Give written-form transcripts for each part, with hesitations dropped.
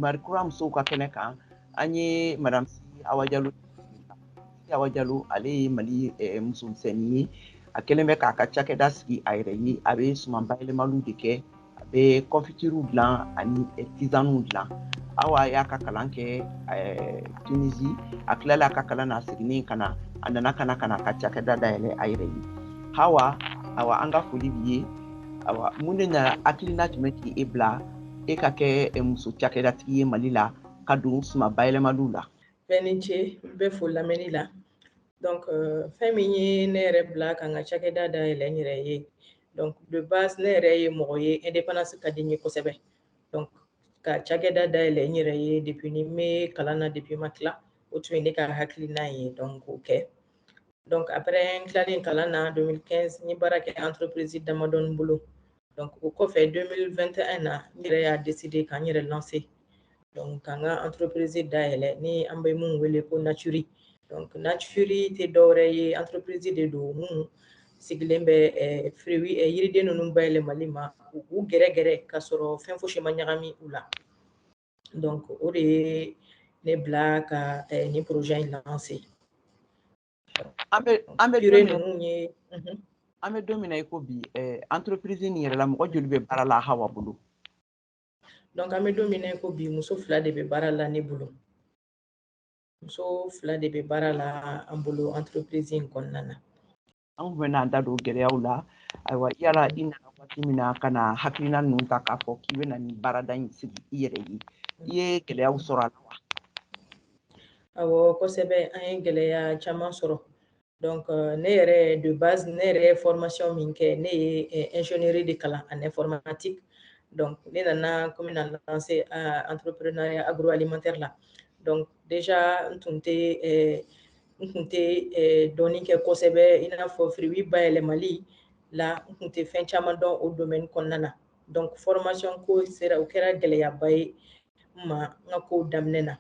Mali Kura musow ka kɛnɛ kan, an ye madame Awa Jalo. Awa Jalo, ale ye Mali musomisɛnnin ye. A kɛlen bɛ k'a ka cakɛda sigi a yɛrɛ ye. A bɛ suman bayɛlɛmaliw de kɛ, a bɛ kɔnfitiriw dilan ani tizaniw dilan. Awa y'a ka kalan kɛ Tunisie. A tilala a ka kalan na, a seginnen ka na, a nana ka na a ka cakɛda dayɛlɛ a yɛrɛ ye. Hawa, awa, an ka foli b'i ye. Awa, mun de nana, hakilina jumɛn k'i bila e ka kɛ muso cakɛdatigi ye Mali la, ka don suma bayɛlɛmaliw la? Bɛɛ ni ce, n bɛ fo lamɛnni la. Donc fɛn min ye ne yɛrɛ bila ka n ka cakɛda dayɛlɛ n yɛrɛ ye, donc de base, ne yɛrɛ ye mɔgɔ ye, indépendance ka di n ye kosɛbɛ. Donc ka cakɛda dayɛlɛ n yɛrɛ ye depuis ni n bɛ kalan na, depuis ma tila, o tun ye ne ka hakilina ye, donc k'o kɛ. Donc après, n tilalen kalan na 2015, n ye baara kɛ entreprise damadɔni bolo. Donc o kɔfɛ, 2021 na, n yɛrɛ y'a décidé ka n yɛrɛ lancer, donc ka n ka entreprise dayɛlɛ ni an bɛ mun wele ko Naturi. Donc Naturi tɛ dɔwɛrɛ ye, entreprise de don mun sigilen bɛ fruits, yiriden ninnu bayɛlɛmali ma, u gɛrɛgɛrɛ ka sɔrɔ fɛn fosi ma ɲagami u la. Donc o de ye ne bila ka nin projet in lancer. An bɛ purée ninnu ye. An bɛ don min na i ko bi, entreprise nin yɛrɛ la, mɔgɔ joli bɛ baara la Hawa bolo? Donc an bɛ don min na i ko bi, muso fila de bɛ baara la ne bolo. Muso fila de bɛ baara la an bolo entreprise in kɔnɔna na. An kun bɛna an da don gɛlɛyaw la. Ayiwa, yala i nana waati min na ka na hakilina ninnu ta k'a fɔ k'i bɛna nin baarada in sigi i yɛrɛ ye, i ye gɛlɛyaw sɔrɔ a la wa? Awɔ, kosɛbɛ, an ye gɛlɛya caman sɔrɔ. Donc ne yɛrɛ, de base, ne yɛrɛ ye formation min kɛ, ne ye ingénierie de kalan en informatique. Donc ne nana ko n bɛna lancer entrepreneuriat agroalimentaire la. Donc déjà, n tun tɛ dɔɔni kɛ kosɛbɛ, i n'a fɔ fruit bayɛlɛmali la, n tun tɛ fɛn caman dɔn o domaine kɔnɔna na. Donc formation ko sera, o kɛra gɛlɛyaba ye n ma n ka kow daminɛ na,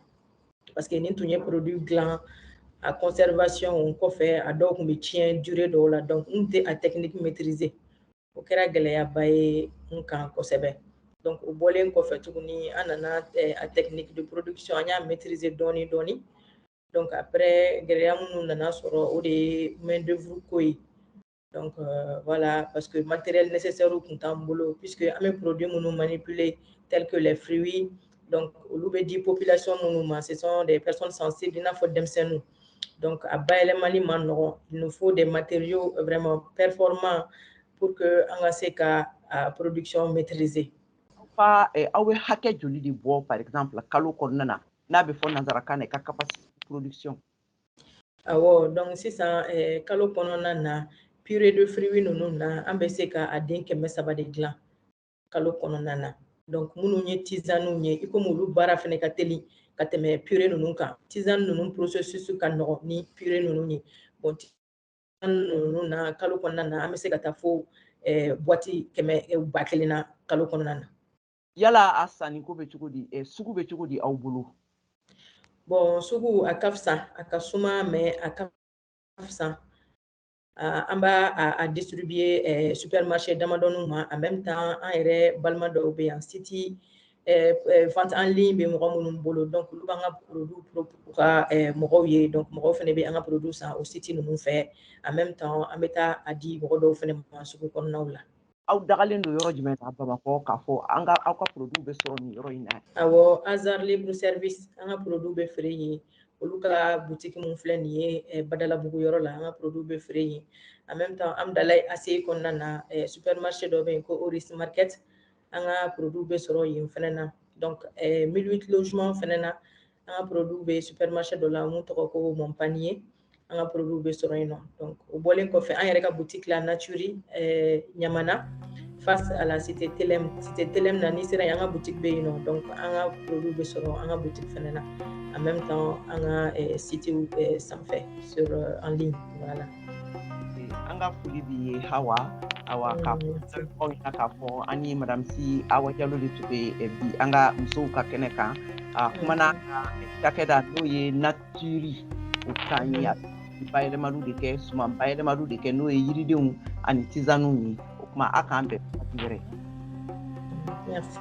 parce que ni tun ye produit dilan, a conservation kɔfɛ, a dɔw tun bɛ tiɲɛ durée dɔw la. Donc n tɛ a technique maîtriser, o kɛra gɛlɛyaba ye n kan kosɛbɛ. Donc o bɔlen kɔfɛ tuguni, an nana a technique de production, an y'a maîtriser dɔɔni dɔɔni. Donc après, gɛlɛya minnu nana sɔrɔ, o de ye main d'œuvre ko ye. Donc voilà, parce que matériel nécessaire tun t'an bolo, puisque an bɛ produit minnu manipuler, tels que les fruits, donc olu bɛ di population minnu ma, ce sont des personnes sensibles, i n'a fɔ denmisɛnninw. Donc a bayɛlɛmali man nɔgɔn, il nous faut des matériaux vraiment performants pour que an ka se ka a production maîtriser. Fa, aw bɛ hakɛ joli de bɔ, par exemple, kalo kɔnɔna na, n'a bɛ fɔ nanzarakan na i ka capacité de production? Awɔ, donc sisan, kalo kɔnɔna na, purée de fruits ninnu na, an bɛ se ka a den 300 de dilan kalo kɔnɔna na. Donc minnu ye tisanew ye, i komi olu baara fana ka teli ka tɛmɛ purée ninnu kan, tisane ninnu processus ka nɔgɔn ni purée ninnu ye. Bon, tisane ninnu na, kalo kɔnɔna na, an bɛ se ka taa fo boîte kɛmɛ 1000 na kalo kɔnɔna na. Yala a sanniko bɛ cogo di, sugu bɛ cogo di aw bolo? Bon, sugu a ka fisa, a ka suma, mais a ka fisa. An b'a a distribuer supermarché damadɔniw ma. En même temps, an yɛrɛ balima dɔw bɛ yan, site vente en ligne bɛ mɔgɔ minnu bolo, donc olu b'an ka produit u ka mɔgɔw ye. Donc mɔgɔw fana bɛ an ka produit san o site ninnu fɛ. En même temps, an bɛ taa a di mɔgɔ dɔw fana ma sugu kɔnɔnaw la. Aw dagalen don yɔrɔ jumɛn na Bamakɔ, k'a fɔ an ka aw ka produit bɛ sɔrɔ nin yɔrɔ in na? Awɔ, Hazard Libre Service, an ka produit bɛ feere yen. Olu ka boutique mun filɛ nin ye Badalabugu yɔrɔ la, an ka produit bɛ feere yen. En même temps, Amdalaye ACI kɔnɔna na, supermarché dɔ bɛ yen ko Oris Market, an ka produit bɛ sɔrɔ yen fɛnɛ na. Donc 1008 logement fɛnɛ na, an ka produit bɛ supermarché dɔ la mun tɔgɔ ko Mon Panier, an ka produit bɛ sɔrɔ yen nɔ. Donc o bɔlen kɔfɛ, an yɛrɛ ka boutique la, Naturi, Ɲamana, face à la cité Telem, cité Telem na, n'i sera yen, an ka boutique bɛ yen nɔ. Donc an ka produit bɛ sɔrɔ an ka boutique fɛnɛ na. En même temps, an ka site sanfɛ sur en ligne, voilà. An ka foli b'i ye, Hawa. Awa, k'a fɔ aw ɲɛna k'a fɔ an ni madame Si Awa Jalo de tun bɛ bi an ka musow ka kɛnɛ kan. A kumana cakɛda n'o ye Naturi, o kan ye, bayɛlɛmaliw de kɛ, suman bayɛlɛmaliw de kɛ, n'o ye yiridenw ani tisanew ye. O kuma, a k'an bɛn waati wɛrɛ. Merci.